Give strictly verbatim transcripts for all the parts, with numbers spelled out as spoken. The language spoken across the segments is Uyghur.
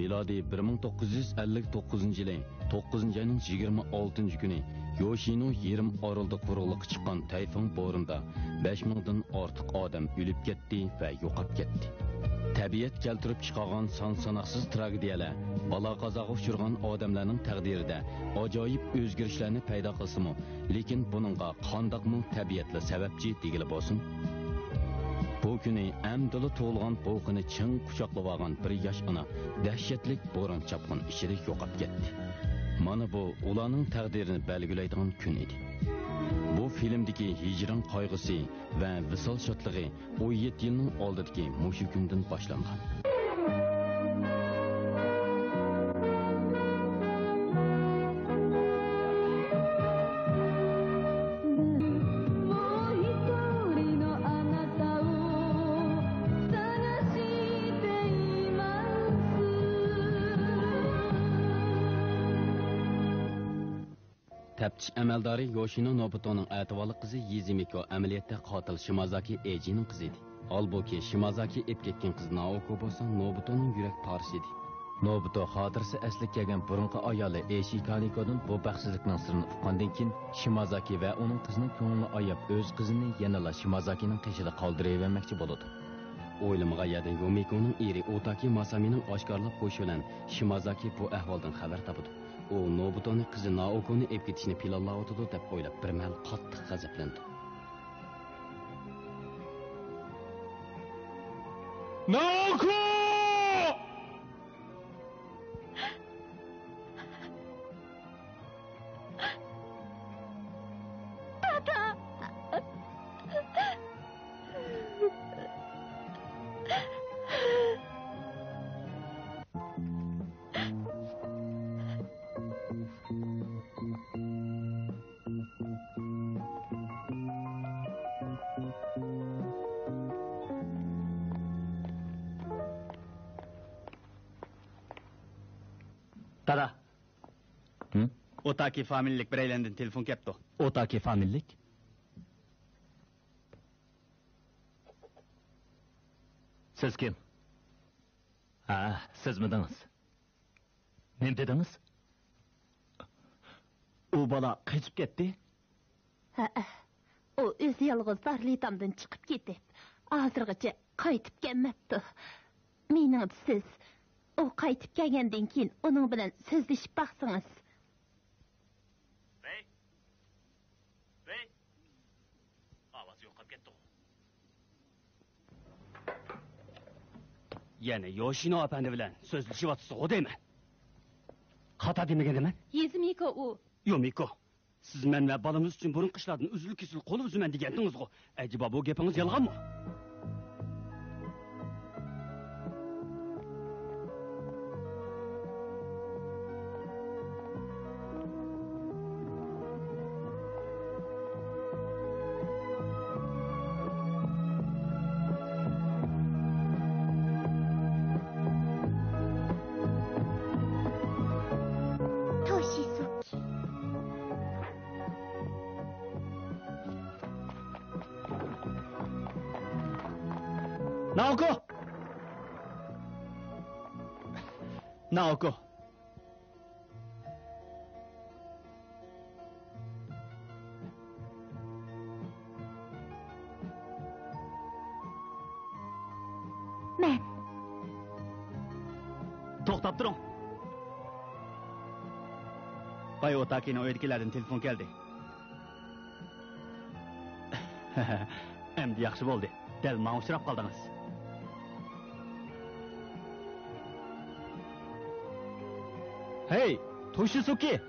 مىلادىي بىر مىڭ توققۇز يۈز ئەللىك توققۇزىنچى يىلى توققۇزىنچى ئاينىڭ يىگىرمە ئالتىنچى كۈنى يوشىنو يېرىم ئارىلىدا قۇرۇقلۇققا چىققان تەيفۇڭ بورىنىدا بەش مىڭدىن ئارتۇق ئادەم ئۆلۈپ كەتتى ۋە يوقاپ كەتتى. تەبىئەت كەلتۈرۈپ چىقارغان سان-ساناقسىز تراگېدىيەلەر، بالا-قازاغا ئۇچرىغان ئادەملەرنىڭ تەقدىرىدە ئاجايىپ ئۆزگىرىشلەرنى پەيدا قىلسىمۇ، لېكىن بۇنىڭغا قانداقمۇ تەبىئەتلا سەۋەبچى دېگىلى بولسۇن. بۇ كۈنى ئەمدىلا تۇغۇلغان بوقىنى چىڭ قۇچاقلىۋالغان بىر ياش ئانا دەھشەتلىك بوران-چاپقۇن ئىچىدە يوقاپ كەتتى. مانا بۇ ئۇلارنىڭ تەقدىرىنى بەلگىلەيدىغان كۈن ئىدى. بۇ فىلىمدىكى ھىجران قايغۇسى ۋە ۋىسال شادلىقى ئون يەتتە يىلنىڭ ئالدىدىكى مۇشۇ كۈندىن باشلانغان. もう一人のあなたを探しています。 تەپتىش ئەمەلدارى يوشىنو نوبۇتونىڭ ئەتىۋارلىق قىزى يىزىمىكو ئەمەلىيەتتە قاتىل شىمازاكى ئېجىنىڭ قىزى ئىدى. ھالبۇكى، شىمازاكى ئېلىپ كەتكەن قىز نائوكو بولسا نوبۇتونىڭ يۈرەك پارىسى ئىدى. نوبۇتو خاتىرىسى ئەسلىگە كەلگەن بۇرۇنقى ئايالى ئېشى كانىكودىن بۇ بەختسىزلىكنىڭ سىرىنى ئۇققاندىن كېيىن، شىمازاكى ۋە ئۇنىڭ قىزىنىڭ كۆڭلىنى ئاياپ، ئۆز قىزىنى يەنىلا شىمازاكىنىڭ قېشىدا قالدۇرۇۋەرمەكچى بولىدۇ. ئويلىمىغان يەردىن يومىكونىڭ ئېرى ئوتاكى ماسامىنىڭ ئاشكارىلاپ قويۇشى بىلەن شىمازاكى بۇ ئەھۋالدىن خەۋەر تاپىدۇ. ئۇ نوبۇتونى قىزى نائوكونى ئېلىپ كېتىشنى پىلانلاۋاتىدۇ دەپ ئويلاپ، بىر مەھەل قاتتىق غەزەپلىنىدۇ. نائوكو! دادا. ھىم؟ ئوتاكى فامىلىلىك بىرەيلەندىن تېلېفون كەپتۇ. ئوتاكى فامىلىلىك؟ سىز كىم؟ ھە، سىزمىدىڭىز؟ نېمە دېدىڭىز؟ ئۇ بالا قېچىپ كەتتى؟ ھەئە، ئۇ ئۆزى يالغۇز دارلىتامدىن چىقىپ كېتىپ، ھازىرغىچە قايتىپ كەلمەپتۇ. مېنىڭدە سىز ئۇ قايتىپ كەلگەندىن كېيىن ئۇنىڭ بىلەن سۆزلىشىپ باقسىڭىز. ۋەي! ۋەي! ئاۋازى يوقاپ كەتتىغۇ. يەنە يوشىنو ئەپەندى بىلەن سۆزلىشىۋاتىسىزغۇ دەيمەن. خاتا دېمىگەندىمەن. يېزىمىكو ئۇ. يومىكو، سىز مەن ۋە بالىمىز ئۈچۈن بۇرۇنقى ئىشلاردىن ئۈزۈل-كېسىل قول ئۈزىمەن دېگەنتىڭىزغۇ؟ ئەجەبا بۇ گېپىڭىز يالغانمۇ؟ توشىسۇكى. نائوكو! نائوكو! مەن. توختاپ تۇرۇڭ! باي ئوتاكىنىڭ ئۆيىدىكىلەردىن تېلېفون كەلدى. ئەمدى ياخشى بولدى. دەل ماڭا ئۇچراپ قالدىڭىز. ھەي، توشىسۇكى!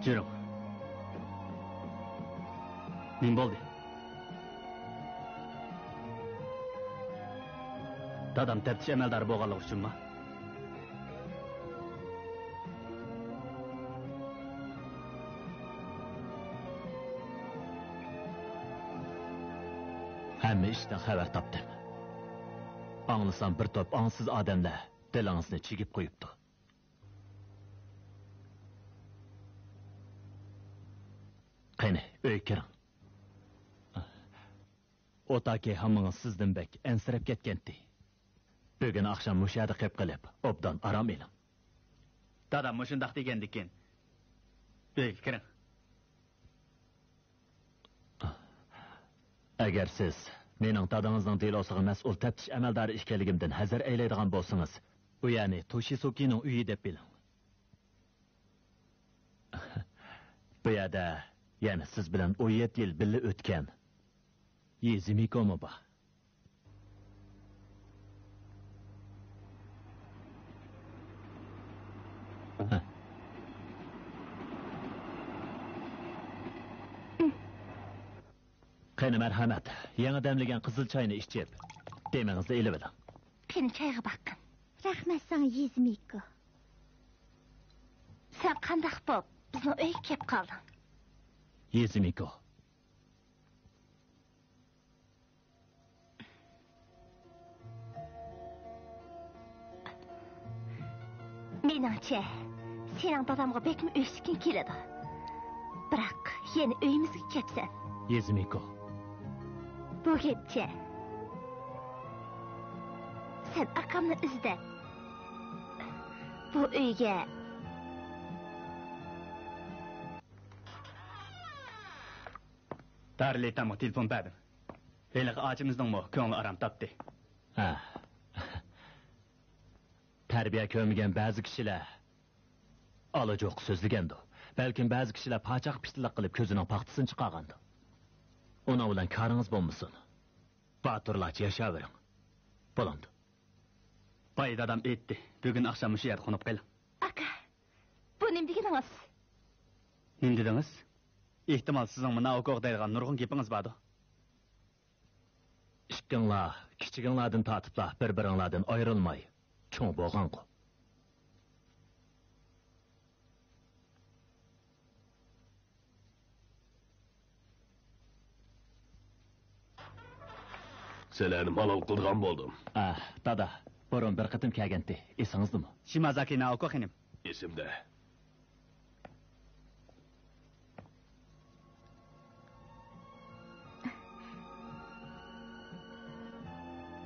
جۈرۈڭ. نېمە بولدى؟ دادام تەپتىش ئەمەلدارى بولغانلىقى ئۈچۈنمۇ؟ ھەممە ئىشتىن خەۋەر تاپتىم. ئاڭلىسام، بىر توپ ئاڭسىز ئادەملەر دىلىڭىزنى چىگىپ قويۇپتۇ. قېنى، ئۆيگە كىرىڭ. ئوتاكى ھاممىڭىز سىزدىن بەك ئەنسىرەپ كەتكەنتى. بۈگۈن ئاخشام مۇشۇ يەردە قېپ قېلىپ، ئوبدان ئارام ئېلىڭ. دادام مۇشۇنداق دېگەندىكىن، ئۆيگە كىرىڭ. ئەگەر سىز مېنىڭ دادىڭىزنىڭ دېلوسىغا مەسئۇل تەپتىش ئەمەلدارى ئىكەنلىكىمدىن ھەزەر ئەيلەيدىغان بولسىڭىز، بۇ يەرنى توشىسۇكىنىڭ ئۆيى دەپ بىلىڭ. بۇ يەردە يەنە سىز بىلەن ئون يەتتە يىل بىللە ئۆتكەن يىزىمىكومۇ بار. قېنى، مەرھەمەت، يېڭى دەملىگەن قىزىل چاينى ئىچىپ، دېمىڭىزنى ئېلىۋېلىڭ. قېنى، چايغا باققىن. رەھمەت ساڭا، يىزىمىكو. سەن قانداق بوپ بىزنىڭ ئۆيگە كەپ قالدىڭ؟ يىزىمىكو. مېنىڭچە، سېنىڭ دادامغا بەكمۇ ئۆچكىن كېلىدۇ. بىراق، يەنە ئۆيىمىزگە كەپسەن. يىزىمىكو. بۇ گەپچە. سەن ئاكامنى ئىزدەپ، بۇ ئۆيگە. دارلىتامغا تېلېفون بەردىم. ھېلىقى ئاچىمىزنىڭمۇ كۆڭلى ئارام تاپتى. ھە. تەربىيە كۆرمىگەن بەزى كىشىلەر ئالا-جوقا سۆزلىگەندۇ. بەلكىم بەزى كىشىلەر پاچاق پىتىلىق قىلىپ كۆزىنىڭ پاختىسىنى چىقارغاندۇ. ئۇنىڭ بىلەن كارىڭىز بولمىسۇن. باتۇرلارچە ياشاۋېرىڭ. بولامدۇ؟ باي دادام ئېيتتى، بۈگۈن ئاخشام مۇشۇ يەردە قونۇپ قېلىڭ. ئاكا، بۇ نېمە دېگىنىڭىز؟ نېمە دېدىڭىز؟ ئېھتىمال، سىزنىڭمۇ نائوكوغا دەيدىغان نۇرغۇن گېپىڭىز باردۇ. ئىككىڭلار كىچىكىڭلاردىن تارتىپلا بىر-بىرىڭلاردىن ئايرىلماي چوڭ بولغانغۇ. سىلەرنى مالال قىلىدىغان بولدۇم. ئاھ، دادا، بۇرۇن بىر قېتىم كەلگەنتى، ئېسىڭىزدىمۇ؟ شىمازاكى نائوكو خېنىم. ئېسىمدە.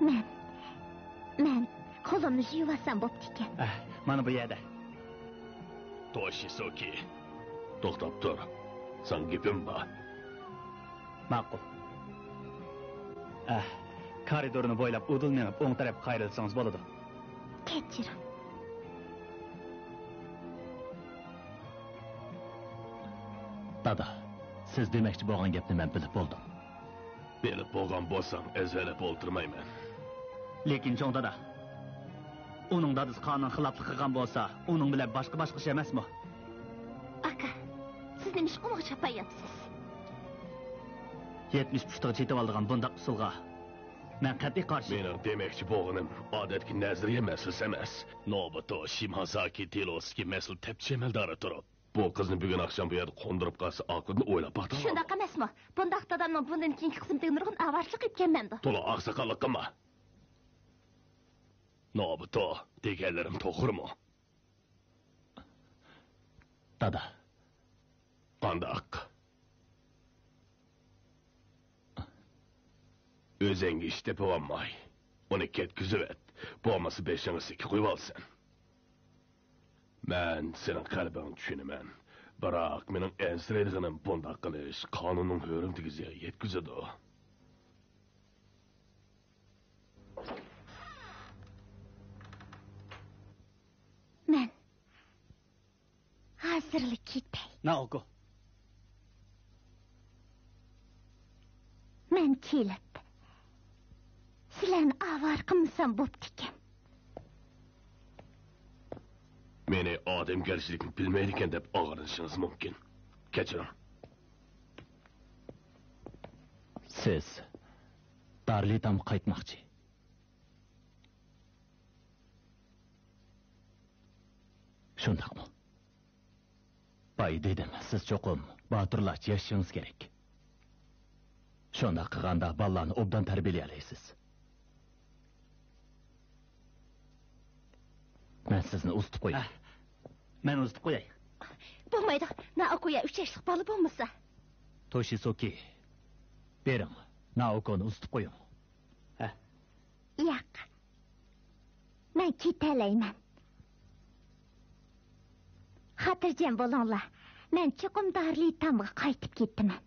مەن، مەن قولۇمنى يۇيۇۋالسام بوپتىكەن. ئەھ، مانا بۇ يەردە. توشىسۇكى، توختاپ تۇر. ساڭا گېپىم بار. ماقۇل. ئەھ، كارىدورنى بويلاپ ئۇدۇل مېڭىپ ئوڭ تەرەپكە قايرىلسىڭىز بولىدۇ. كەچۈرۈڭ. دادا، سىز دېمەكچى بولغان گەپنى مەن بىلىپ بولدۇم. بىلىپ بولغان بولساڭ، ئەزۋەرلەپ ئولتۇرمايمەن. لېكىن چوڭ دادا، ئۇنىڭ دادىسى قانۇن خىلاپلىق قىلغان بولسا، ئۇنىڭ بىلەن باشقا باشقا ئىش ئەمەسمۇ؟ ئاكا، سىز نېمىشقا ئۇنىڭغا چاپاياپسىز؟ يەتمىش پۇتىغا چېتىۋالىدىغان بۇنداق ئۇسۇلغا مەن قەتئىي قارشى. مېنىڭ دېمەكچى بولغىنىم ئادەتتىكى نەزەرىيە مەسىلىسى ئەمەس. نوبۇتو شىمازاكى دېلوسىدىكى مەسئۇل تەپتىش ئەمەلدارى تۇرۇپ، بۇ قىزنى بۈگۈن ئاخشام بۇ يەردە قوندۇرۇپ قالسا، ئاقىۋىتىنى ئويلاپ باقتىڭلارمۇ؟ شۇنداق ئەمەسمۇ؟ بۇنداق دادامنىڭ بۇندىن كېيىنكى خىزمىتىگە نۇرغۇن ئاۋارىچىلىق ئېلىپ كەلمەمدۇ؟ تولا ئاقساقاللىق قىلما. نوبۇتو، دېگەنلىرىم توغرىمۇ؟ دادا. قانداق؟ ئۆزۈڭگە ئىش تېپىۋالماي، ئۇنى كەتكۈزۈۋەت. بولمىسا بېشىڭنى سېكىپ قويۇۋالىسەن. مەن سېنىڭ قەلبىڭنى چۈشىنىمەن. بىراق مېنىڭ ئەنسىرەيدىغىنىم بۇنداق قىلىش قانۇننىڭ ھۆرمىتىگە زىيان يەتكۈزىدۇ. مەن ھازىرلا كېتەي. نائوكو. مەن كېلىپ، سىلەرنى ئاۋارە قىلمىسام بوپتىكەن. مېنى ئادەمگەرچىلىكنى بىلمەيدىكەن دەپ ئاغرىنىشىڭىز مۇمكىن. كەچۈرۈڭ. سىز دارلىتامغا قايتماقچى. شۇنداقمۇ؟ باي دېدىم، سىز چوقۇم باتۇرلارچە ياشىشىڭىز كېرەك. شۇنداق قىلغاندا بالىلارنى ئوبدان تەربىيەلىيەلەيسىز. مەن سىزنى ئۇزىتىپ قوياي. ھە، مەن ئۇزىتىپ قوياي. بولمايدۇ، نائوكويا ئۈچ ياشلىق بالا بولمىسا. توشىسۇكى، بېرىڭ، نائوكونى ئۇزىتىپ قويۇڭ. ھە. ياق. مەن كېتەلەيمەن. خاتىرجەم بولۇڭلار. مەن چوقۇم دارلىتامغا قايتىپ كېتىمەن.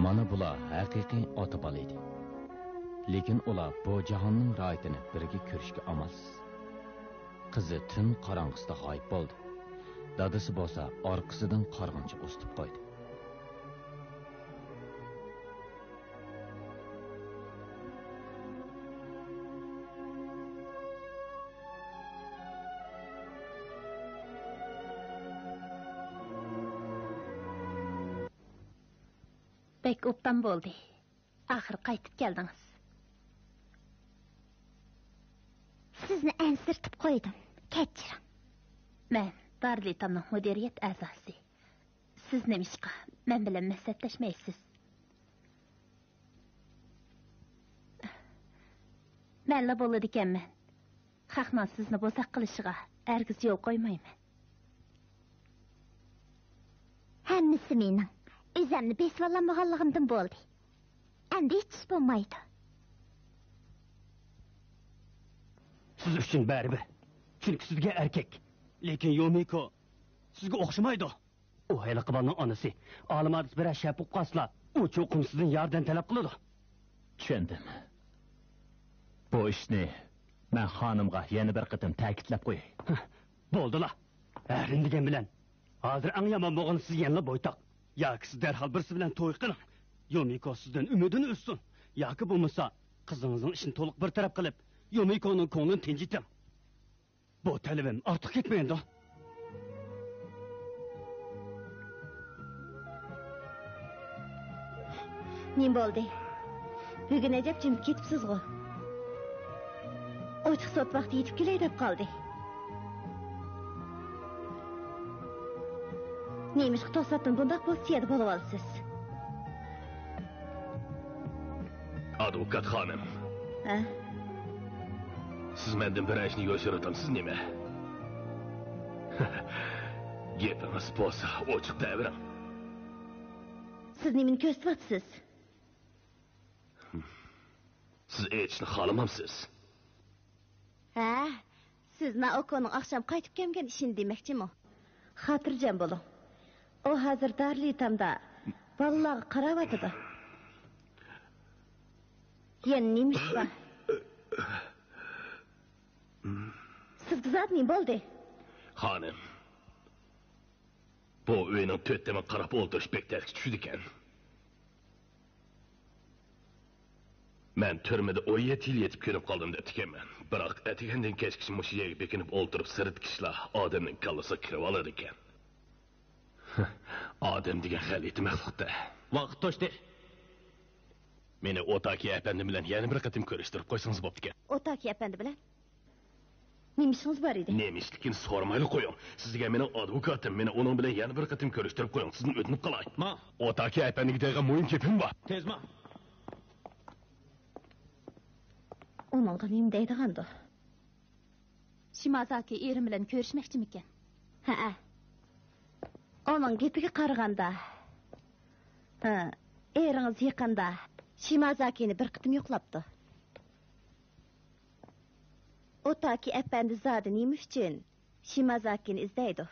مانا بۇلار ھەقىقىي ئاتا-بالا ئىدى. لېكىن ئۇلار بۇ جاھاننىڭ راھىتىنى بىرگە كۆرۈشكە ئامالسىز. قىزى تۈن قاراڭغۇسىدا غايىب بولدى. دادىسى بولسا ئارقىسىدىن قارغىنچا ئۇزىتىپ قويدى. بەك ئوبدان بولدى. ئاخىر قايتىپ كەلدىڭىز. سىزنى ئەنسىرىتىپ قويدۇم. كەچۈرۈڭ. مەن دارىلئېتامنىڭ مۇدىرىيەت ئەزاسى. سىز نېمىشقا مەن بىلەن مەسلىھەتلەشمەيسىز؟ مەنلا بولىدىكەنمەن. خەقنىڭ سىزنى بوزەك قىلىشىغا ھەرگىز يول قويمايمەن. ھەممىسى مېنىڭ ئۆزۈمنى بېسىۋالالمىغانلىقىمدىن بولدى. ئەمدى ھېچ ئىش بولمايدۇ. سىز ئۈچۈن بەرىبىر. چۈنكى سىزگە ئەركەك. لېكىن يومىكو سىزگە ئوخشىمايدۇ. ئۇ ھېلىقى بالىنىڭ ئانىسى. ئالىم ئادىسى بىرەر شەپ بولۇپ قالسىلا، ئۇ چوقۇم سىزدىن ياردەم تەلەپ قىلىدۇ. چۈشەندىم. بۇ ئىشنى مەن خانىمغا يەنە بىر قېتىم تەكىتلەپ قوياي. ھە، بولدىلا. ھەرىم دېگەن بىلەن. ھازىر ئەڭ يامان بولغىنى سىز يەنىلا بويتاق. ياكى سىز دەرھال بىرسى بىلەن توي قىلىڭ. يومىكو سىزدىن ئۈمىدىنى ئۈزسۇن. ياكى بولمىسا، قىزىڭىزنىڭ ئىشىنى تولۇق بىر تەرەپ قىلىپ، يومىكونىڭ كۆڭلىنى تىنچىتىڭ. بۇ تەلىپىم ئارتۇق كەتمەيدۇ؟ نېمە بولدى؟ بۈگۈن ئەجەب جىم كېتىپسىزغۇ؟ ئوچۇق سوت ۋاقتى يېتىپ كېلەي دەپ قالدى. نېمىشقا توساتتىن بۇنداق پوزىتسىيەدە بولۇۋالىسىز؟ ئادۋوكات خانىم. ھە؟ سىز مەندىن بىرەر ئىشنى يوشۇرۇۋاتامسىز نېمە؟ گېپىڭىز بولسا ئوچۇق دەۋېرىڭ. سىز نېمىنى كۆرسىتىۋاتىسىز؟ سىز ئېيتىشنى خالىمامسىز؟ ھە، سىز نائوكونىڭ ئاخشام قايتىپ كەلگەن ئىشىنى دېمەكچىمۇ؟ خاتىرجەم بولۇڭ. ئۇ ھازىر دارىلئېتامدا بالىلارغا قاراۋاتىدۇ. يەنە نېمە ئىش بار؟ سىزگە زادى نېمە بولدى؟ خانىم، بۇ ئۆينىڭ تۆت تېمىغا قاراپ ئولتۇرۇش بەك تەسكە چۈشىدىكەن. مەن تۈرمىدە ئون يەتتە يىل يېتىپ كۆنۈپ قالدىم دەپتىكەنمەن. بىراق ئەتىگەندىن كەچكىچە مۇشۇ يەرگە بېكىنىپ ئولتۇرۇپ، سىرتتىكى ئىشلار ئادەمنىڭ كاللىسىغا كىرىۋالىدىكەن. ئادەم دېگەن غەلىتە مەخلۇق-تە. ۋاقىت توشتى. مېنى ئوتاكى ئەپەندىم بىلەن يەنە بىر قېتىم كۆرۈشتۈرۈپ قويسىڭىز بوپتىكەن. ئوتاكى ئەپەندى بىلەن؟ نېمە ئىشىڭىز بار ئىدى؟ نېمە ئىشلىكىنى سورىمايلا قويۇڭ. سىز دېگەن مېنىڭ ئادۋوكاتىم، مېنى ئۇنىڭ بىلەن يەنە بىر قېتىم كۆرۈشتۈرۈپ قويۇڭ، سىزدىن ئۆتۈنۈپ قالاي. ما. ئوتاكى ئەپەندىگە دەيدىغان مۇھىم گېپىم بار. تېز ما. ئۇنىڭغا نېمە دەيدىغاندۇ؟ شىمازاكى ئېرىم بىلەن كۆرۈشمەكچىمىكەن؟ ھەئە. ئۇنىڭ گېپىگە قارىغاندا، ھە، ئېرىڭىز يېقىندا شىمازاكىنى بىر قېتىم يوقلاپتۇ. ئوتاكى ئەپەندى زادى نېمە ئۈچۈن شىمازاكىنى ئىزدەيدۇ؟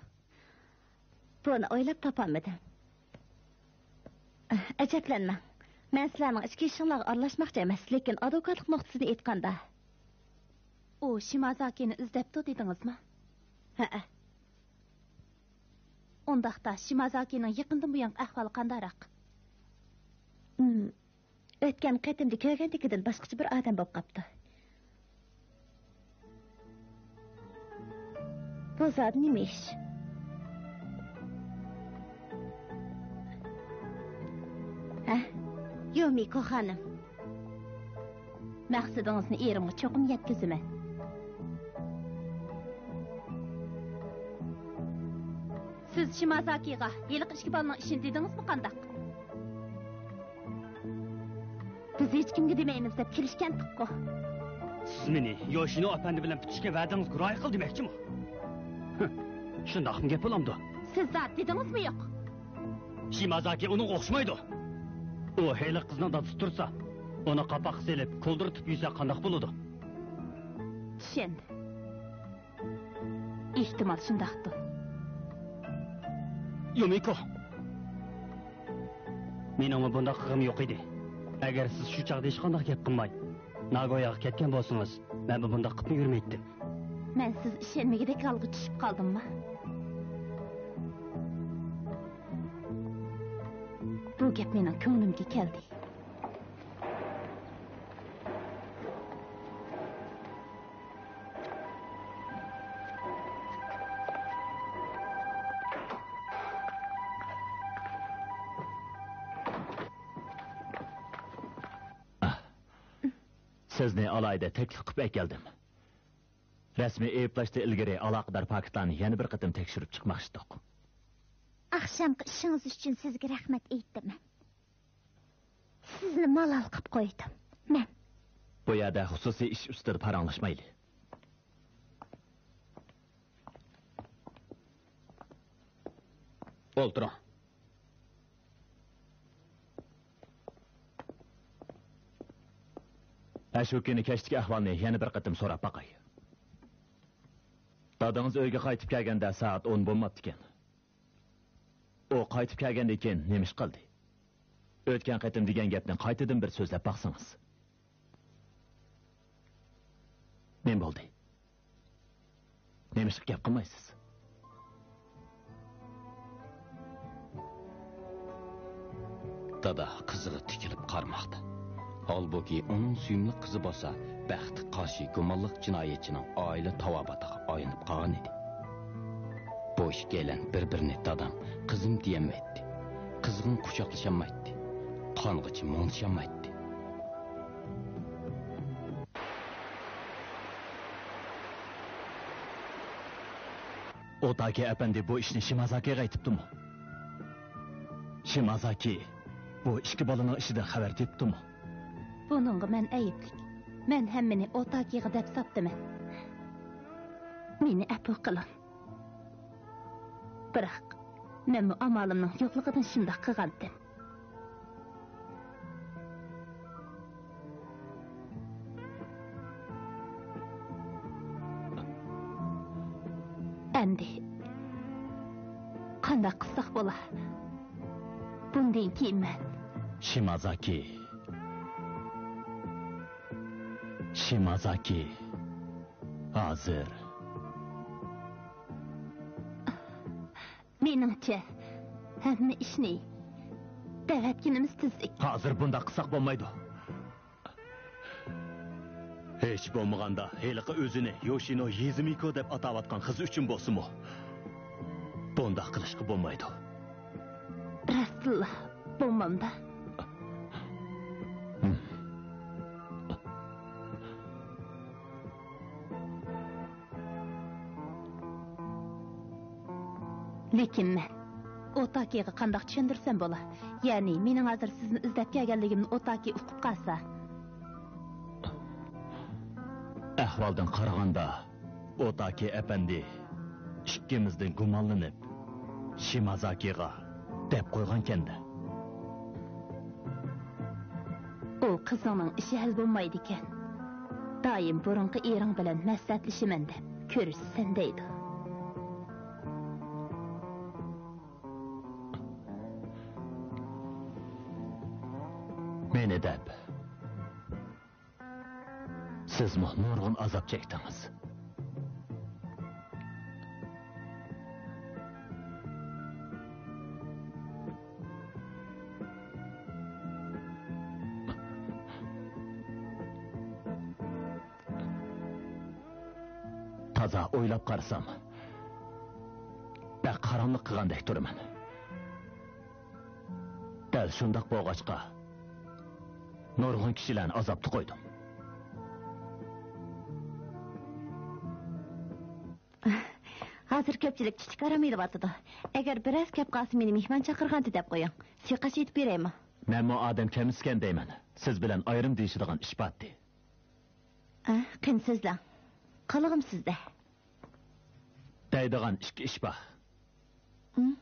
بۇنى ئويلاپ تاپالمىدىم. ئەجەبلەنمەڭ. مەن سىلەرنىڭ ئىچكى ئىشىڭلارغا ئارىلاشماقچى ئەمەس، لېكىن ئادۋوكاتلىق نۇقتىسىدىن ئېيتقاندا. ئۇ شىمازاكىنى ئىزدەپتۇ دېدىڭىزمۇ؟ ھەئە. ئۇنداقتا شىمازاكىنىڭ يېقىندىن بۇيانقى ئەھۋالى قانداقراق؟ ھىم. ئۆتكەن قېتىمدا كۆرگەندىكىدىن باشقىچە بىر ئادەم بولۇپ قاپتۇ. بۇ زادى نېمە ئىش؟ ھە؟ يۇمىكو خانىم. مەقسىتىڭىزنى ئېرىمغا چوقۇم يەتكۈزىمەن. سىز شىمازاكىغا ھېلىقى ئىككى بالىنىڭ ئىشىنى دېدىڭىزمۇ قانداق؟ بىز ھېچكىمگە دېمەيمىز دەپ كېلىشكەنتۇققۇ. سىز مېنى يوشىنو ئەپەندى بىلەن پۈتۈشكە ۋەدىڭىزگە رىئايە قىل دېمەكچىمۇ؟ شۇنداقمۇ گەپ بولامدۇ؟ سىز زادى دېدىڭىزمۇ يوق؟ شىمازاكى ئۇنىڭغا ئوخشىمايدۇ. ئۇ ھېلىقى قىزنىڭ دادىسى تۇرسا، ئۇنى قاپاققا سېلىپ، كولدۇرتۇپ يۈرسە قانداق بولىدۇ؟ چۈشەندىم. ئېھتىمال شۇنداقتۇ. يۇمىكو! مېنىڭمۇ بۇنداق قىلغۇم يوق ئىدى. ئەگەر سىز شۇ چاغدا ھېچقانداق گەپ قىلماي، ناگوياغا كەتكەن بولسىڭىز، مەن بۇنداق قىلىپمۇ يۈرمەيتتىم. مەن سىز ئىشەنمىگۈدەك ھالغا چۈشۈپ قالدىممۇ؟ بۇ گەپ مېنىڭ كۆڭلۈمگە كەلدى. سىزنى ئالاھىدە تەكلىپ قىلىپ ئەكەلدىم. رەسمىي ئەيىبلەشتىن ئىلگىرى ئالاقىدار پاكىتلارنى يەنە بىر قېتىم تەكشۈرۈپ چىقماقچىدۇق. ئاخشامقى ئىشىڭىز ئۈچۈن سىزگە رەھمەت ئېيتتىم مەن. سىزنى مالال قىلىپ قويدۇم مەن. بۇ يەردە خۇسۇسىي ئىش ئۈستىدە پاراڭلاشمايلى. ئولتۇرۇڭ. ئاشۇ كۈنى كەچتىكى ئەھۋالنى يەنە بىر قېتىم سوراپ باقاي. دادىڭىز ئۆيگە قايتىپ كەلگەندە سائەت ئون بولماپتىكەن. ئۇ قايتىپ كەلگەندىن كېيىن نېمە ئىش قىلدى؟ ئۆتكەن قېتىم دېگەن گەپنى قايتىدىن بىر سۆزلەپ باقسىڭىز. نېمە بولدى؟ نېمىشقا گەپ قىلمايسىز؟ دادا قىزىغا تىكىلىپ قارىماقتا. ھالبۇكى، ئۇنىڭ سۆيۈملۈك قىزى بولسا، بەختكە قارشى گۇمانلىق جىنايەتچىنىڭ ئائىلە تاۋابىئاتىغا ئايلىنىپ قالغان ئىدى. بۇ ئىككىيلەن بىر-بىرىنى دادام، قىزىم دېيەلمەيتتى. قىزغىن قۇچاقلىشالمايتتى. قانغىچە مۇڭدىشالمايتتى. ئوتاكى ئەپەندى بۇ ئىشنى شىمازاكىغا ئېيتىپتىمۇ؟ شىمازاكى بۇ ئىككى بالىنىڭ ئىشىدىن خەۋەر تېپىپتىمۇ؟ بۇنىڭغا مەن ئەيىبلىك. مەن ھەممىنى ئوتاكىغا دەپ ساپتىمەن. مېنى ئەپۇ قىلىڭ. بىراق، مەنمۇ ئامالىمنىڭ يوقلۇقىدىن شۇنداق قىلغانتىم. ئەمدى قانداق قىلساق بولا؟ بۇندىن كېيىن مەن. شىمازاكى. شىمازاكى. ھازىر. مېنىڭچە، ھەممە ئىشنى دەۋەتكىنىمىز تۈزۈك. ھازىر بۇنداق قىلساق بولمايدۇ. ھېچ بولمىغاندا ھېلىقى ئۆزىنى يوشىنو يىزىمىكو دەپ ئاتاۋاتقان قىز ئۈچۈن بولسىمۇ، بۇنداق قىلىشقا بولمايدۇ. راستلا بولمامدا. لېكىن مەن ئوتاكىغا قانداق چۈشەندۈرسەم بولا؟ يەنى مېنىڭ ھازىر سىزنى ئىزدەپ كەلگەنلىكىمنى ئوتاكى ئۇقۇپ قالسا؟ ئەھۋالدىن قارىغاندا، ئوتاكى ئەپەندى ئىككىمىزدىن گۇمانلىنىپ، شىمازاكىغا دەپ قويغانكەن-دە. ئۇ قىزىڭنىڭ ئىشى ھەل بولمايدىكەن. دائىم بۇرۇنقى ئېرىڭ بىلەن مەسلىھەتلىشىمەن دەپ كۆرۈشىسەن دەيدۇ. مېنى دەپ، سىزمۇ نۇرغۇن ئازاب چەكتىڭىز. تازا ئويلاپ قارىسام، بەك ھاراملىق قىلغاندەك تۇرىمەن. دەل شۇنداق بولغاچقا، نۇرغۇن كىشىلەرنى ئازابتا قويدۇم. ھازىر كۆپچىلىك چۈشلۈك ئارام ئېلىۋاتىدۇ. ئەگەر بىرەرسى كەپ قالسا، مېنى مېھمان چاقىرغانتى دەپ قويۇڭ. سۇيىقاش ئېتىپ بېرەيمۇ؟ مەنمۇ ئادەم كەم ئىكەن دەيمەن. سىز بىلەن ئايرىم دېيىشىدىغان ئىش بارتى. ئە، قېنى سۆزلەڭ. قىلىغۇم سىزدە. دەيدىغان ئىككى ئىش بار. ھىم؟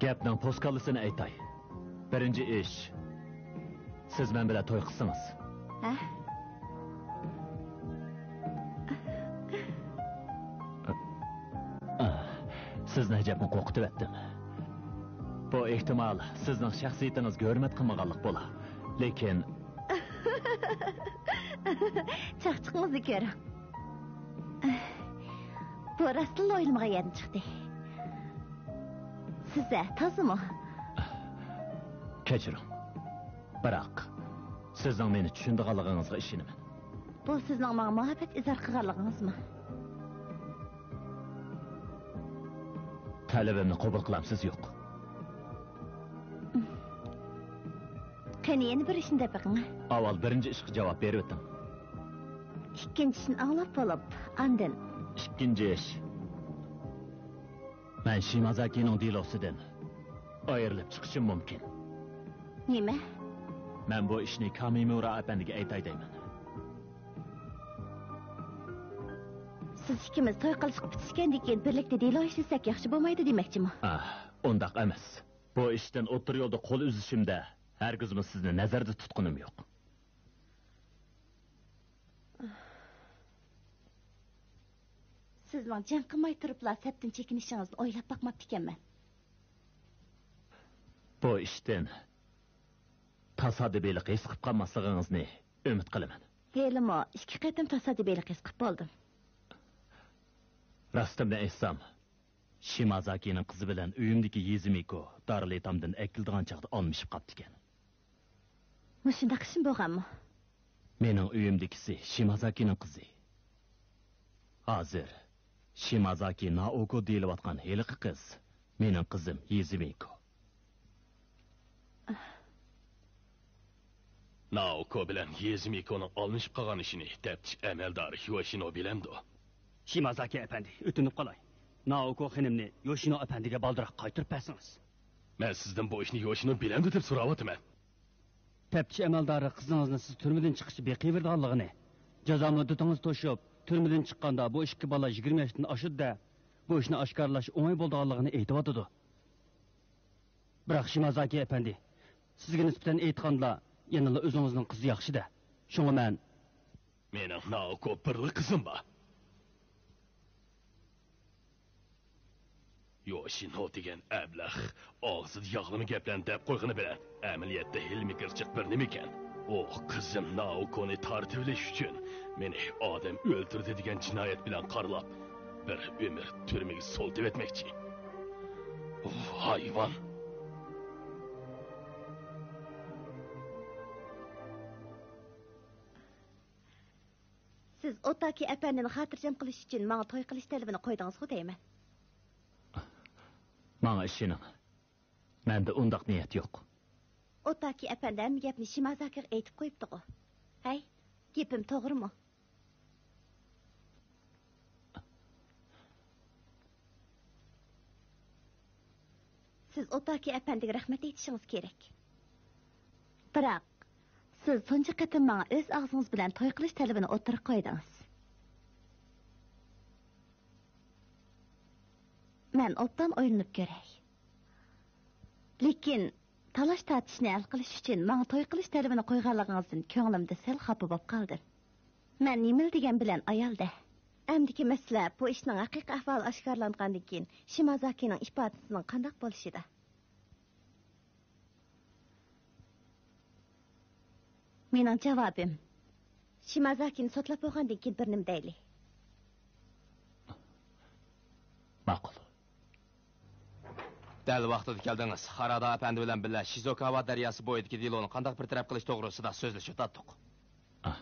گەپنىڭ پوسكاللىسىنى ئېيتاي. بىرىنچى ئىش، سىز مەن بىلەن توي قىلسىڭىز. ھە؟ سىزنى ئەجەبمۇ قورقۇتۇۋەتتىم. بۇ ئېھتىمال سىزنىڭ شەخسىيىتىڭىزگە ھۆرمەت قىلمىغانلىق بولا. لېكىن چاقچىقىڭىزنى كۆرۈڭ. بۇ راستتىنلا ئويلىمىغان يەردىن چىقتى. سىز-ھە، تازىمۇ؟ كەچۈرۈڭ. بىراق، سىزنىڭ مېنى چۈشىنىدىغانلىقىڭىزغا ئىشىنىمەن. بۇ سىزنىڭ ماڭا مۇھەببەت ئىزھار قىلغانلىقىڭىزمۇ؟ تەلىپىمنى قوبۇل قىلامسىز يوق؟ قېنى، يەنە بىر ئىشنى دەپ بېقىڭ. ئاۋۋال بىرىنچى ئىشقا جاۋاب بېرىۋېتىڭ. ئىككىنچىسىنى ئاڭلاپ بولۇپ، ئاندىن. ئىككىنچى ئىش. مەن شىمازاكىنىڭ دېلوسىدىن ئايرىلىپ چىقىشىم مۇمكىن. نېمە؟ مەن بۇ ئىشنى كامىمۇرا ئەپەندىگە ئېيتاي دەيمەن. سىز ئىككىمىز توي قىلىشقا پۈتۈشكەندىن كېيىن بىرلىكتە دېلو ئىشلىسەك ياخشى بولمايدۇ دېمەكچىمۇ؟ ئاھ، ئۇنداق ئەمەس. بۇ ئىشتىن ئوتتۇرا يولدا قول ئۈزۈشۈمدە ھەرگىزمۇ سىزنى نەزەردە تۇتقىنىم يوق. سىزنىڭ جەڭ قىلماي تۇرۇپلا سەپتىن چېكىنىشىڭىزنى ئويلاپ باقماپتىكەنمەن. بۇ ئىشتىن تاسادىپىيلىق ھېس قىلىپ قالماسلىقىڭىزنى ئۈمىد قىلىمەن. ھېلىمۇ ئىككى قېتىم تاسادىپىيلىق ھېس قىلىپ بولدۇم. راستىمنى ئېيتسام، شىمازاكىنىڭ قىزى بىلەن ئۆيۈمدىكى يېزىمىكو دارىلئېتامدىن ئەكېلىدىغان چاغدا ئالمىشىپ قاپتىكەن. مۇشۇنداق ئىشمۇ بولغانمۇ؟ مېنىڭ ئۆيۈمدىكىسى شىمازاكىنىڭ قىزى. ھازىر شىمازاكى نائوكو دېيىلىۋاتقان ھېلىقى قىز مېنىڭ قىزىم يېزىمىكو. نائوكو بىلەن يېزىمىكونىڭ ئالمىشىپ قالغان ئىشىنى تەپتىش ئەمەلدارى يوشىنو بىلەمدۇ؟ شىمازاكى ئەپەندى، ئۆتۈنۈپ قالاي. نائوكو خېنىمنى يوشىنو ئەپەندىگە بالدۇرراق قايتۇرۇپ بەرسىڭىز. مەن سىزدىن بۇ ئىشنى يوشىنو بىلەمدۇ دەپ سوراۋاتىمەن. تەپتىش ئەمەلدارى قىزىڭىزنى سىز تۈرمىدىن چىققىچە بېقىۋېرىدىغانلىقىنى، جازا مۇددىتىڭىز توشۇپ، تۈرمىدىن چىققاندا بۇ ئىككى بالا يىگىرمە ياشتىن ئاشىدۇ-دە، بۇ ئىشنى ئاشكارىلاش ئوڭاي بولىدىغانلىقىنى ئېيتىۋاتىدۇ. بىراق شىمازاكى ئەپەندى، سىزگە نىسبەتەن ئېيتقاندا، يەنىلا ئۆزىڭىزنىڭ قىزى ياخشى-دە. شۇڭا مەن. مېنىڭ نائوكو بىرلا قىزىم بار. يوشىنو دېگەن ئەبلەخ ئاغزىدا ياغلىما گەپلەرنى دەپ قويغىنى بىلەن، ئەمەلىيەتتە ھىيلە-مىكىرچىلىق بىر نېمىكەن. ئۇ قىزىم نائوكونى تارتىۋېلىش ئۈچۈن مېنى ئادەم ئۆلتۈردى دېگەن جىنايەت بىلەن قارىلاپ، بىر ئۆمۈر تۈرمىگە سولىتىۋەتمەكچى. ئۇ ھايۋان! سىز ئوتاكى ئەپەندىنى خاتىرجەم قىلىش ئۈچۈن ماڭا توي قىلىش تەلىپىنى قويدىڭىزغۇ دەيمەن. ماڭا ئىشىنىڭ. مەندە ئۇنداق نىيەت يوق. ئوتاكى ئەپەندى ھەممە گەپنى شىمازاكىغا ئېيتىپ قويۇپتىغۇ. ھەي، گېپىم توغرىمۇ؟ سىز ئوتاكى ئەپەندىگە رەھمەت ئېيتىشىڭىز كېرەك. بىراق، سىز تۇنجى قېتىم ماڭا ئۆز ئاغزىڭىز بىلەن توي قىلىش تەلىپىنى ئوتتۇرىغا قويدىڭىز. مەن ئوبدان ئويلىنىپ كۆرەي. لېكىن، تالاش-تارتىشنى ھەل قىلىش ئۈچۈن ماڭا توي قىلىش تەلىپىنى قويغانلىقىڭىزدىن كۆڭلۈمدە سەل خاپا بوپ قالدىم. مەن نېمىلا دېگەن بىلەن ئايال-دە. ئەمدىكى مەسىلە بۇ ئىشنىڭ ھەقىقىي ئەھۋالى ئاشكارىلانغاندىن كېيىن شىمازاكىنىڭ ئىپادىسىنىڭ قانداق بولۇشىدا. مېنىڭ جاۋابىم، شىمازاكىنى سوتلاپ بولغاندىن كېيىن بىر نېمە دەيلى. ماقۇل. دەل ۋاقتىدا كەلدىڭىز. خارادا ئەپەندى بىلەن بىللە شىزوكاۋا دەرياسى بويىدىكى دېلونى قانداق بىر تەرەپ قىلىش توغرىسىدا سۆزلىشىۋاتاتتۇق. ئاھ.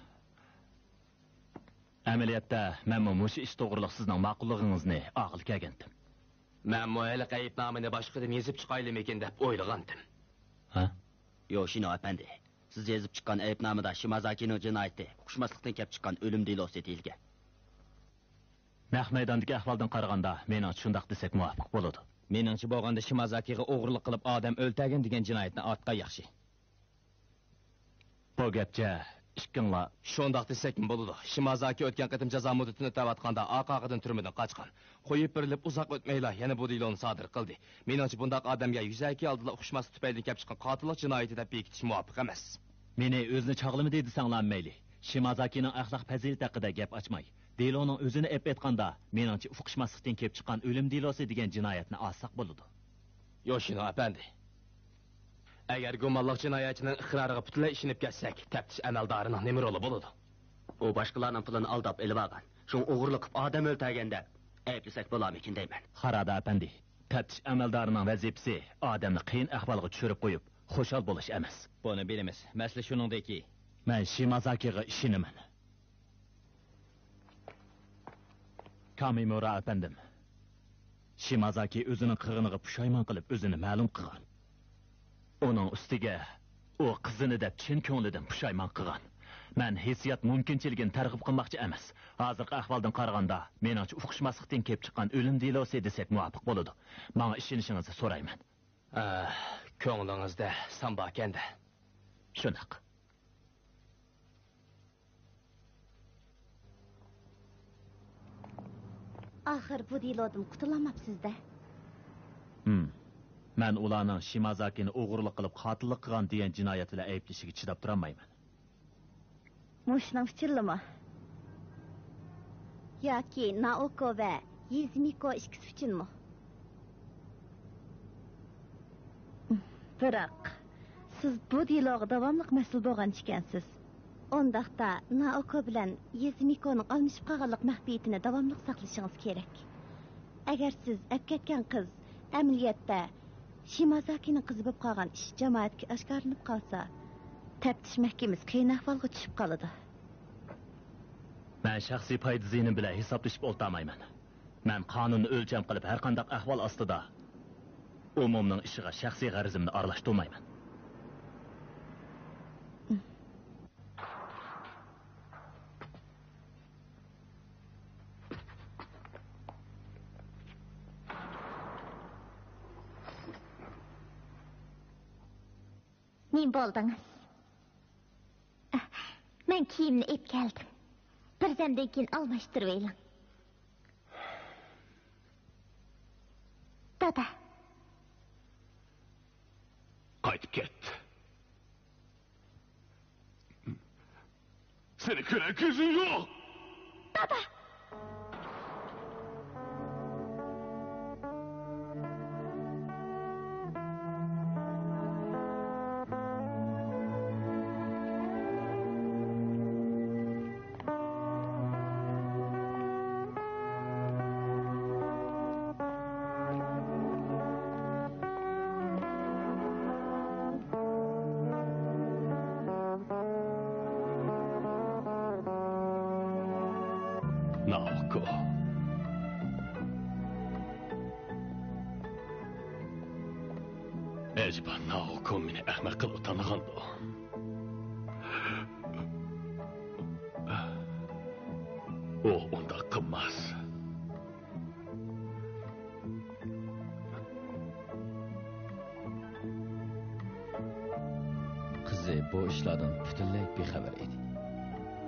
ئەمەلىيەتتە، مەنمۇ مۇشۇ ئىش توغرىلىق سىزنىڭ ماقۇللۇقىڭىزنى ئالغىلى كەلگەنتىم. مەنمۇ ھېلىقى ئەيىبنامىنى باشقىدىن يېزىپ چىقايلىمىكىن دەپ ئويلىغانتىم. ھە؟ يوشىنو ئەپەندى، سىز يېزىپ چىققان ئەيىبنامىدا شىمازاكىنىڭ جىنايىتى ئۇقۇشماسلىقتىن كېلىپ چىققان ئۆلۈم دېلوسى دېيىلگەن. نەق مەيداندىكى ئەھۋالدىن قارىغاندا، مېنىڭچە شۇنداق دېسەك مۇۋاپىق بولىدۇ. مېنىڭچە بولغاندا شىمازاكىغا ئوغرىلىق قىلىپ ئادەم ئۆلتەرگەن دېگەن جىنايەتنى ئارتقان ياخشى. بۇ گەپچە ئىككىڭلار. شۇنداق دېسەكمۇ بولىدۇ. شىمازاكى ئۆتكەن قېتىم جازا مۇددىتىنى ئۆتەۋاتقاندا ئاقاغىدىن تۈرمىدىن قاچقان. قويۇپ بېرىلىپ ئۇزاق ئۆتمەيلا يەنە بۇ دېلونى سادىر قىلدى. مېنىڭچە بۇنداق ئادەمگە يۈزەكى ئالدىدا ئۇقۇشماسلىق تۈپەيلىدىن كەپ چىققان قاتىللىق جىنايىتى دەپ بېكىتىش مۇۋاپىق ئەمەس. مېنى ئۆزىنى چاغلىمىدى دېسەڭلار مەيلى. شىمازاكىنىڭ ئەخلاق پەزىلىتى ھەققىدە گەپ ئاچماي، دېلونىڭ ئۆزىنى ئېلىپ ئېيتقاندا، مېنىڭچە ئۇقۇشماسلىقتىن كېلىپ چىققان ئۆلۈم دېلوسى دېگەن جىنايەتنى ئالساق بولىدۇ. يوشىنو ئەپەندى، ئەگەر گۇمانلىق جىنايەتچىنىڭ ئىقرارىغا پۈتۈنلەي ئىشىنىپ كەتسەك، تەپتىش ئەمەلدارىنىڭ نېمە رولى بولىدۇ؟ ئۇ باشقىلارنىڭ پۇلىنى ئالداپ ئېلىۋالغان، شۇڭا ئوغرىلىق قىلىپ ئادەم ئۆلتۈرگەن دەپ ئەيىبلىسەك بولارمىكىن دەيمەن. خارادا ئەپەندى، تەپتىش ئەمەلدارىنىڭ ۋەزىپىسى ئادەمنى قىيىن ئەھۋالغا چۈشۈرۈپ قويۇپ، خۇشال بولۇش ئەمەس. بۇنى بىلىمىز. مەسىلە شۇنىڭدىكى. مەن شىمازاكىغا ئىشىنىمەن. كامىمۇرا ئەپەندىم، شىمازاكى ئۆزىنىڭ قىلغىنىغا پۇشايمان قىلىپ، ئۆزىنى مەلۇم قىلغان. ئۇنىڭ ئۈستىگە، ئۇ قىزىنى دەپ چىن كۆڭلىدىن پۇشايمان قىلغان. مەن ھېسسىيات مۇمكىنچىلىكىنى تەرغىب قىلماقچى ئەمەس. ھازىرقى ئەھۋالدىن قارىغاندا، مېنىڭچە ئۇقۇشماسلىقتىن كېلىپ چىققان ئۆلۈم دېلوسى دېسەك مۇۋاپىق بولىدۇ. ماڭا ئىشىنىشىڭىزنى سورايمەن. ئە، كۆڭلىڭىزدە سان باركەن-دە. شۇنداق. ئاخىر بۇ دېلودىن قۇتۇلالماپسىز-دە. ھىم. مەن ئۇلارنىڭ شىمازاكىنى ئوغرىلىق قىلىپ قاتىللىق قىلغان دېگەن جىنايەت بىلەن ئەيىبلىشىگە چىداپ تۇرالمايمەن. مۇشۇنىڭ ئۈچۈنلىمۇ؟ ياكى نائوكو ۋە يىزمىكو ئىككىسى ئۈچۈنمۇ؟ بىراق، سىز بۇ دېلوغا داۋاملىق مەسئۇل بولغان ئىكەنسىز. ئۇنداقتا، نائوكو بىلەن يىزمىكونىڭ ئالمىشىپ قالغانلىق مەخپىيىتىنى داۋاملىق ساقلىشىڭىز كېرەك. ئەگەر سىز ئەپكەتكەن قىز ئەمەلىيەتتە شىمازاكىنىڭ قىزى بولۇپ قالغان ئىش جامائەتكە ئاشكارىلىنىپ قالسا، تەپتىش مەھكىمىسى قىيىن ئەھۋالغا چۈشۈپ قالىدۇ. مەن شەخسىي پايدا زىيىنىم بىلەن ھېسابلىشىپ ئولتۇرمايمەن. مەن قانۇننى ئۆلچەم قىلىپ، ھەرقانداق ئەھۋال ئاستىدا ئومۇمنىڭ ئىشىغا شەخسىي غەرىزىمنى ئارىلاشتۇرمايمەن. نېمە بولدىڭىز؟ مەن كىيىمنى ئېلىپ كەلدىم. بىردەمدىن كېيىن ئالماشتۇرۇۋېلىڭ. دادا. قايتىپ كەت. سېنى كۆرەر كۆزۈم يوق. دادا. نائوكو. ئەجەبا نائوكو مېنى ئەخمەق قىلىپ تانىغاندۇ؟ ئۇ ئۇنداق قىلماس. قىزى بۇ ئىشلاردىن پۈتۈنلەي بىخەۋەر ئىدى.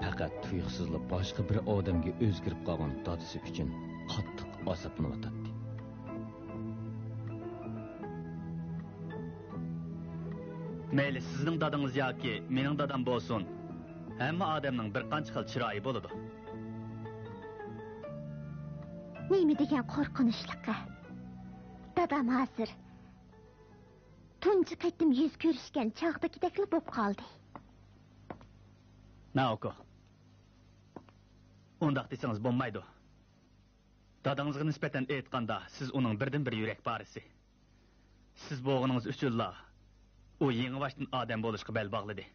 پەقەت تۇيۇقسىزلا باشقا بىر ئادەمگە ئۆزگىرىپ قالغان دادىسى ئۈچۈن قاتتىق ئازابلىنىۋاتاتتى. مەيلى سىزنىڭ دادىڭىز ياكى مېنىڭ دادام بولسۇن، ھەممە ئادەمنىڭ بىر قانچە خىل چىرايى بولىدۇ. نېمە دېگەن قورقۇنچلۇق-ھە! دادام ھازىر تۇنجى قېتىم يۈز كۆرۈشكەن چاغدىكىدەكلا بولۇپ قالدى. نائوكو، ئۇنداق دېسىڭىز بولمايدۇ. دادىڭىزغا نىسبەتەن ئېيتقاندا، سىز ئۇنىڭ بىردىنبىر يۈرەك پارىسى. سىز بولغىنىڭىز ئۈچۈنلا ئۇ يېڭىباشتىن ئادەم بولۇشقا بەل باغلىدى.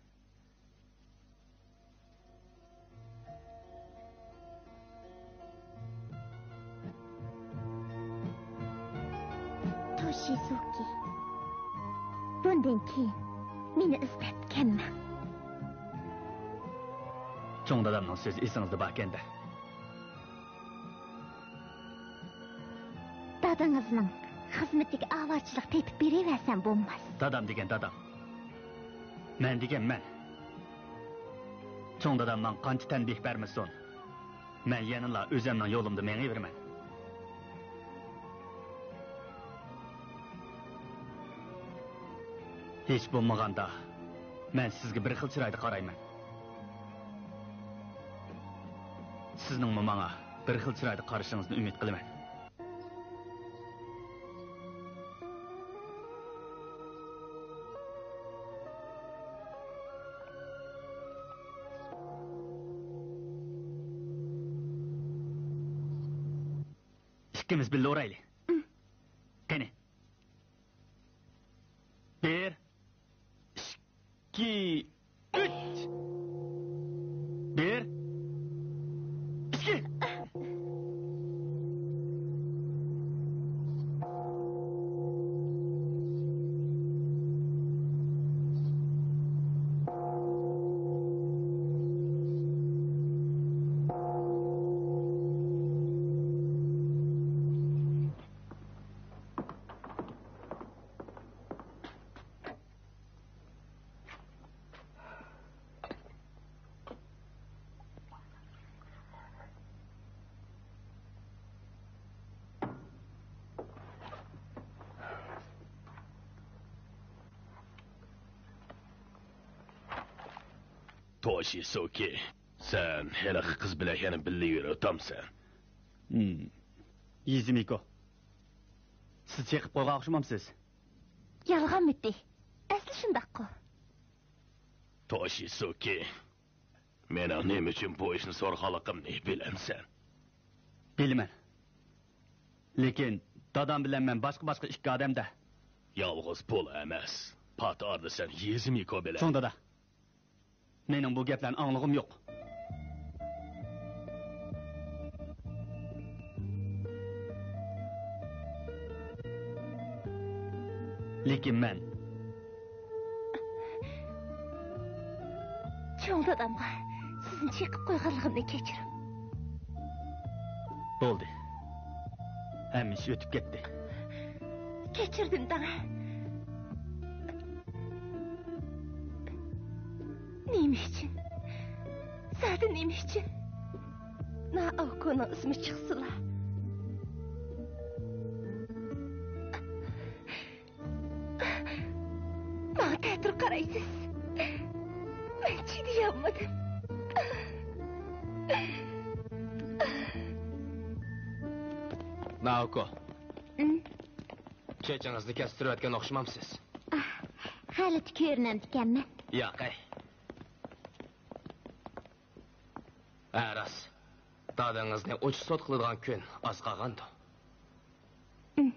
شىزۇكى، بۇندىن كېيىن مېنى ئىزدەپ كەلمەڭ. چوڭ دادامنىڭ سۆزى ئېسىڭىزدە باركەن-دە. دادىڭىزنىڭ خىزمىتىگە ئاۋارىچىلىق تېپىپ بېرىۋەرسەم بولماس. دادام دېگەن دادام. مەن دېگەن مەن. چوڭ دادام ماڭا قانچە تەنبىھ بەرمىسۇن، مەن يەنىلا ئۆزۈمنىڭ يولۇمدا مېڭىۋېرىمەن. ھېچ بولمىغاندا، مەن سىزگە بىر خىل چىرايدا قارايمەن. سىزنىڭمۇ ماڭا بىر خىل چىرايدا قارىشىڭىزنى ئۈمىد قىلىمەن. ئىككىمىز بىللە ئۇرايلى. قېنى. بىر، ئىككى، ئۈچ. بىر، ئىككى. توشىسۇكى، سەن ھېلىقى قىز بىلەن يەنە بىللە يۈرۈۋاتامسەن؟ ھىم. يىزىمىكو، سىز چېقىپ قويغان ئوخشىمامسىز؟ يالغانمىتى؟ ئەسلى شۇنداققۇ. توشىسۇكى، مېنىڭ نېمە ئۈچۈن بۇ ئىشنى سورىغانلىقىمنى بىلەمسەن؟ بىلىمەن. لېكىن دادام بىلەن مەن باشقا-باشقا ئىككى ئادەم-دە. يالغۇز پۇل ئەمەس، پات ئارىدا سەن يىزىمىكو بىلەن. چوڭ دادا، مېنىڭ بۇ گەپلەرنى ئاڭلىغۇم يوق. لېكىن مەن. چوڭ دادامغا سىزنى چېقىپ قويغانلىقىمنى كەچۈرۈڭ. بولدى. ھەممە ئىش ئۆتۈپ كەتتى. كەچۈردۈم دەڭە. نېمە ئۈچۈن؟ زادى نېمە ئۈچۈن؟ نائوكونىڭ ئىسمى چىقسىلا، ماڭا تەتۈر قارايسىز. مەن چىدىيالمىدىم. نائوكو. ھىم؟ چېچىڭىزنى كەستۈرۈۋەتكەن ئوخشىمامسىز؟ ئاھ، غەلىتە كۆرۈنەمدىكەنمەن. ياقەي. ھە، راست. دادىڭىزنى ئوچۇق سوت قىلىدىغان كۈن ئاز قالغاندۇ. ئىم.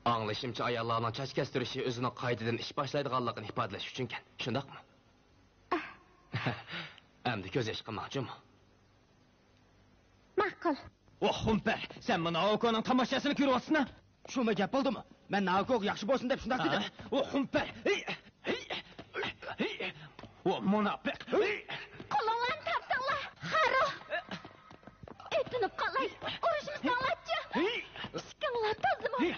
ئاڭلىشىمچە، ئاياللارنىڭ چاچ كەستۈرۈشى ئۆزىنىڭ قايتىدىن ئىش باشلايدىغانلىقىنى ئىپادىلەش ئۈچۈنكەن، شۇنداقمۇ؟ ئەمدى كۆز يېشى قىلماڭ، جۇمۇ. ماقۇل. ۋاھ، خۇمپەر، سەن مانا نائوكونىڭ تاماشاسىنى كۆرۈۋاتىسەن-ھە؟ شۇمۇ گەپ بولدىمۇ؟ مەن نائوكوغا ياخشى بولسۇن دەپ شۇنداق دېدىم. ھە؟ ۋاھ، خۇمپەر. ھېي، ھېي، ھېي، ھېي. ۋاھ، مۇناپىق. ھېي. قولۇڭلارنى تارتىڭلار، خارو. ئۆتۈنۈپ قالاي، ئۇرۇشمىساڭلارچۇ. ھېي. ئىككىڭلار تازىمۇ. ھېي.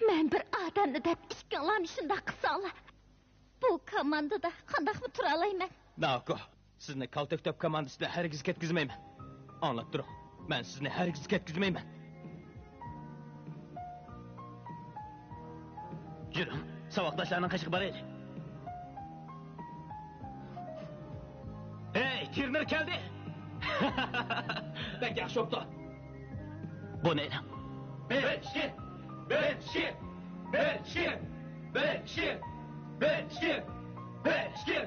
مەن بىر ئادەمنى دەپ ئىككىڭلارمۇ شۇنداق قىلساڭلار، بۇ كاماندىدا قانداقمۇ تۇرالايمەن؟ ناكو، سىزنى كالتەك توپ كاماندىسىدا ھەرگىز كەتكۈزمەيمەن. ئاڭلاپ تۇرۇڭ، مەن سىزنى ھەرگىز كەتكۈزمەيمەن. يۈرۈڭ، ساۋاقداشلارنىڭ قېشىغا بارايلى. ھەي، تىرنېر كەلدى! بەك ياخشى بوپتۇ. بۇنى ئېلىڭ. بىر، ئىككى، بىر، ئىككى، بىر، ئىككى، بىر، ئىككى، بىر، ئىككى، بىر، ئىككى.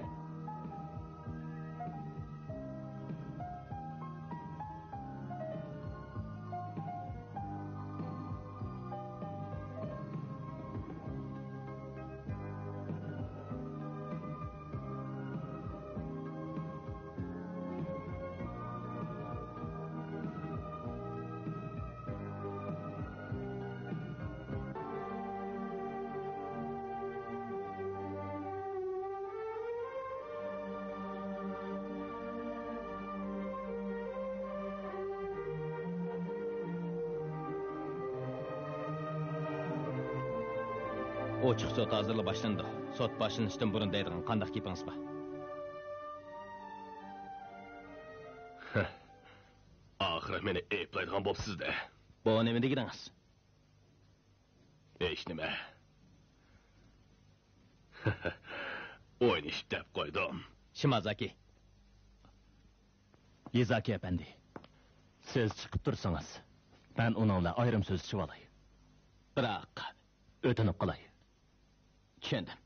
ئوچۇق سوت ھازىرلا باشلىنىدۇ. سوت باشلىنىشتىن بۇرۇن دەيدىغان قانداق گېپىڭىز بار؟ ئاخىرى مېنى ئەيىبلەيدىغان بوپسىز-دە. بۇ نېمە دېگىنىڭىز؟ ھېچنېمە. ئوينىشىپ دەپ قويدۇم. شىمازاكى. يىزاكى ئەپەندى، سىز چىقىپ تۇرسىڭىز، مەن ئۇنىڭ بىلەن ئايرىم سۆزلىشىۋالاي. بىراق. ئۆتۈنۈپ قالاي. چۈشەندىم.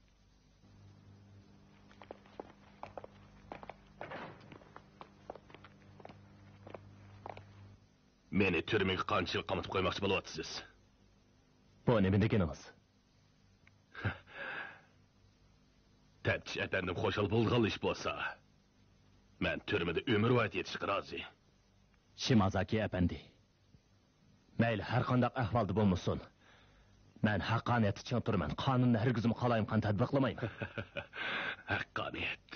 مېنى تۈرمىگە قانچە يىل قامىتىپ قويماقچى بولۇۋاتىسىز؟ بۇ نېمە دېگىنىڭىز؟ تەپتىش ئەپەندىم خۇشال بولىدىغان ئىش بولسا، مەن تۈرمىدە ئۆمۈرۋايەت يېتىشكە رازى. شىمازاكى ئەپەندى، مەيلى ھەر قانداق ئەھۋالدا بولمىسۇن، مەن ھەققانىيەتتە چىڭ تۇرىمەن. قانۇننى ھەرگىزمۇ قالايمىقان تەتبىقلىمايمەن. ھەققانىيەت.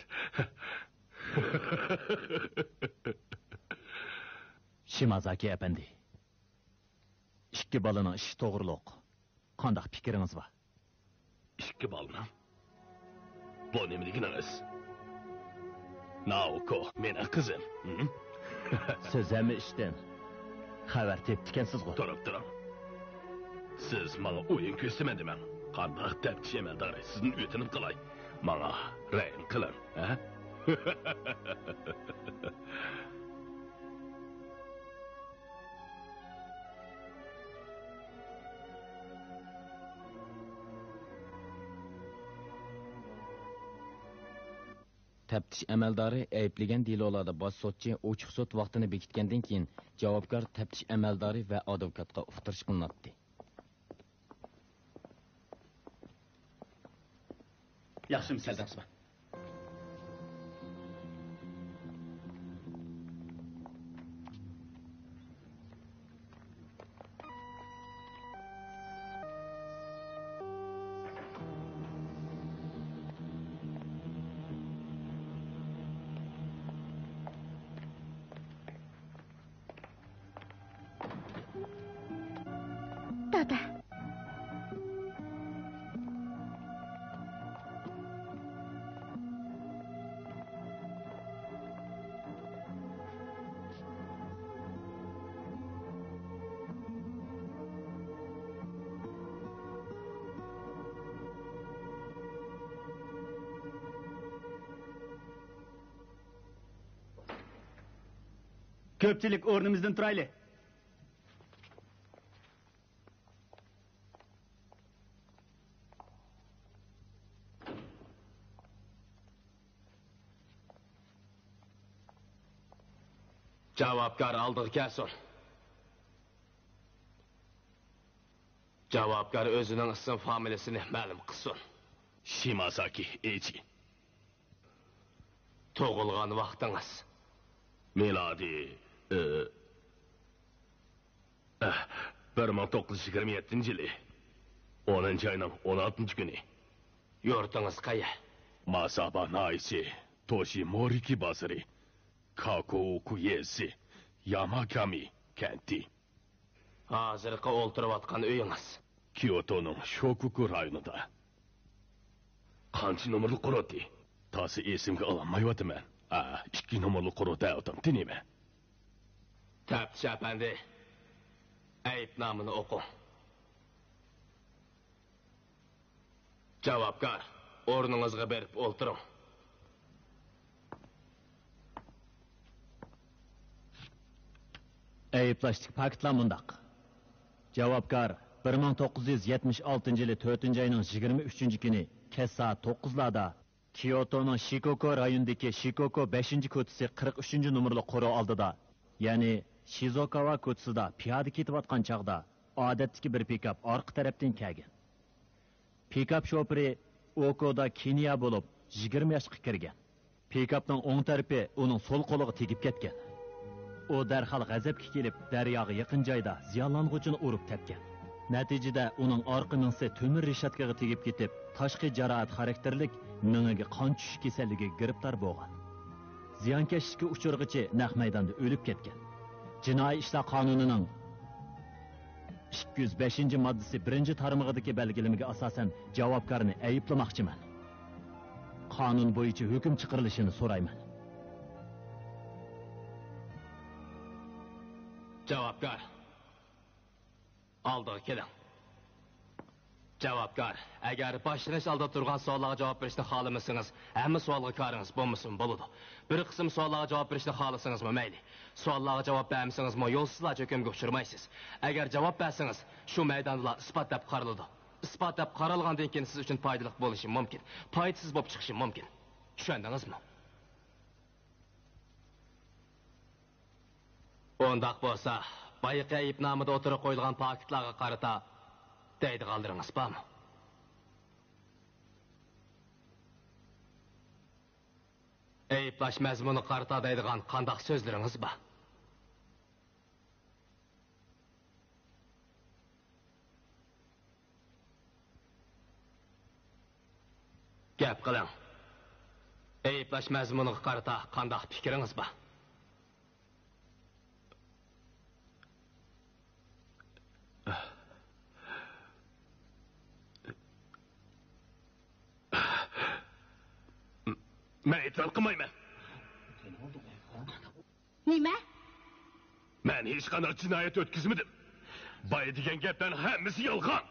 شىمازاكى ئەپەندى، ئىككى بالىنىڭ ئىشى توغرۇلۇق قانداق پىكرىڭىز بار؟ ئىككى بالىنىڭ؟ بۇ نېمە دېگىنىڭىز؟ نائوكو، مېنىڭ قىزىم. ھىم؟ سىز ھەممە ئىشتىن خەۋەر تېپىپتىكەنسىزغۇ؟ تۇرۇپ تۇرۇڭ. سىز ماڭا ئويۇن كۆرسىتىمەن دېمەڭ. قانداق تەپتىش ئەمەلدارى، سىزدىن ئۆتۈنۈپ قالاي. ماڭا رەھىم قىلىڭ، ھە؟ تەپتىش ئەمەلدارى ئەيىبلىگەن دېلولاردا باش سوتچى ئوچۇق سوت ۋاقتىنى بېكىتكەندىن كېيىن، جاۋابكار تەپتىش ئەمەلدارى ۋە ئادۋوكاتقا ئۇقتۇرۇش قىلىناتتى. ياخشىمۇ سەزدىڭىزمۇ؟ دادا. كۆپچىلىك، ئورنىمىزدىن تۇرايلى. جاۋابكار ئالدىغا كەلسۇن. جاۋابكار ئۆزىنىڭ ئىسىم فامىلىسىنى مەلۇم قىلسۇن. شىمازاكى ئېيچى. تۇغۇلغان ۋاقتىڭىز؟ مىلادىي، ئى، ئە، بىر مىڭ توققۇز يۈز يىگىرمە يەتتىنچى يىلى، ئونىنچى ئاينىڭ ئون ئالتىنچى كۈنى. يۇرتىڭىز قەيەر؟ ماسابا ناھىيەسى، توشىمورىكى بازىرى، كاكوۋۇكۇ يېزىسى، ياماكامى كەنتى. ھازىرقى ئولتۇرۇۋاتقان ئۆيىڭىز؟ كيوتونىڭ شوكۇكۇ رايونىدا. قانچە نومۇرلۇق قۇرۇتى؟ تازا ئېسىمگە ئالالمايۋاتىمەن. ئا، ئىككى نومۇرلۇق قۇرۇتى ئوتامتى نېمە؟ تەپتىش ئەپەندى، ئەيىبنامىنى ئوقۇڭ. جاۋابكار، ئورنىڭىزغا بېرىپ ئولتۇرۇڭ. ئەيىبلاشتىكى پاكىتلار مۇنداق. جاۋابكار، بىر مىڭ توققۇز يۈز يەتمىش ئالتىنچى يىلى تۆتىنچى ئاينىڭ يىگىرمە ئۈچىنچى كۈنى كەچ سائەت توققۇزلاردا كيوتونىڭ شىكوكو رايونىدىكى شىكوكو بەشىنچى كوچىسى قىرىق ئۈچىنچى نومۇرلۇق قورۇ ئالدىدا، يەنى شىزوكاۋا كوچىسىدا پىيادە كېتىۋاتقان چاغدا، ئادەتتىكى بىر پىكاپ ئارقا تەرەپتىن كەلگەن. پىكاپ شوپۇرى ئوكودا كىنيا بولۇپ، يىگىرمە ياشقا كىرگەن. پىكاپنىڭ ئوڭ تەرىپى ئۇنىڭ سول قولىغا تېگىپ كەتكەن. ئۇ دەرھال غەزەپكە كېلىپ، دەرياغا يېقىن جايدا زىيانلانغۇچىنى ئۇرۇپ تەپكەن. نەتىجىدە ئۇنىڭ ئارقا مېڭىسى تۆمۈر رېشاتكىغا تېگىپ كېتىپ، تاشقى جاراھەت خاراكتېرلىك مېڭىگە قان چۈشۈش كېسەللىكىگە گىرىپتار بولغان. زىيانكەشلىككە ئۇچرىغۇچى نەق مەيداندا ئۆلۈپ كەتكەن. جىنايى ئىشلار قانۇنىنىڭ ئىككى يۈز بەشىنچى ماددىسى بىرىنچى تارمىقىدىكى بەلگىلىمىگە ئاساسەن جاۋابكارنى ئەيىبلىمەكچىمەن. قانۇن بويىچە ھۆكۈم چىقىرىلىشىنى سورايمەن. جاۋابكار، ئالدىغا كېلىڭ. جاۋابكار، ئەگەر باشلىنىش ئالدىدا تۇرغان سوئاللارغا جاۋاب بېرىشنى خالىمىسىڭىز، ھەممە سوئالغا كارىڭىز بولمىسىمۇ بولىدۇ. بىر قىسىم سوئاللارغا جاۋاب بېرىشنى خالىسىڭىزمۇ مەيلى. سوئاللارغا جاۋاب بەرمىسىڭىزمۇ يولسىزلارچە ھۆكۈمگە ئۇچرىمايسىز. ئەگەر جاۋاب بەرسىڭىز، شۇ مەيداندىلا ئىسپات دەپ قارىلىدۇ. ئىسپات دەپ قارالغاندىن كېيىن سىز ئۈچۈن پايدىلىق بولۇشى مۇمكىن، پايدىسىز بولۇپ چىقىشى مۇمكىن. چۈشەندىڭىزمۇ؟ ئۇنداق بولسا، بايىقى ئەيىبنامىدا ئوتتۇرىغا قويۇلغان پاكىتلارغا قارىتا دەيدىغانلىرىڭىز بارمۇ؟ ئەيىبلەش مەزمۇنىغا قارىتا دەيدىغان قانداق سۆزلىرىڭىز بار؟ گەپ قىلىڭ. ئەيىبلەش مەزمۇنىغا قارىتا قانداق پىكرىڭىز بار؟ مەن ئېتىراپ قىلمايمەن. نېمە؟ مەن ھېچقانداق جىنايەت ئۆتكۈزمىدىم. بايا دېگەن گەپلەرنىڭ ھەممىسى يالغان.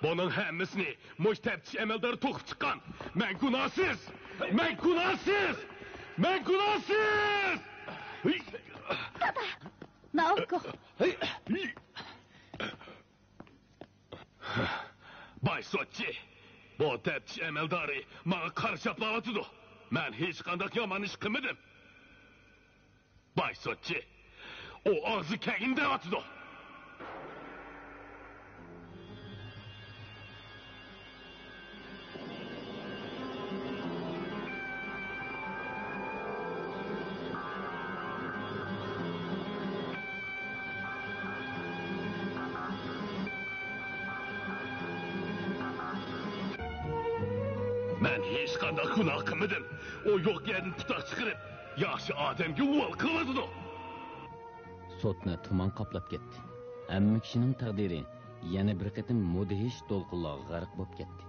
بۇنىڭ ھەممىسىنى مۇشۇ تەپتىش ئەمەلدارى توقۇپ چىققان. مەن گۇناھسىز! مەن گۇناھسىز! مەن گۇناھسىز! دادا! نائوكو! باي سوتچى، بۇ تەپتىش ئەمەلدارى ماڭا قارا چاپلاۋاتىدۇ. مەن ھېچقانداق يامان ئىش قىلمىدىم. باي سوتچى، ئۇ ئاغزى كەلگىنى دەۋاتىدۇ. مەن ھېچقانداق گۇناھ قىلمىدىم. ئۇ يوق يەردىن پۇتاق چىقىرىپ، ياخشى ئادەمگە ئۇۋال قىلىۋاتىدۇ. سوتنى تۇمان قاپلاپ كەتتى. ھەممە كىشىنىڭ تەقدىرى يەنە بىر قېتىم مۇدھىش دولقۇنلارغا غەرق بولۇپ كەتتى.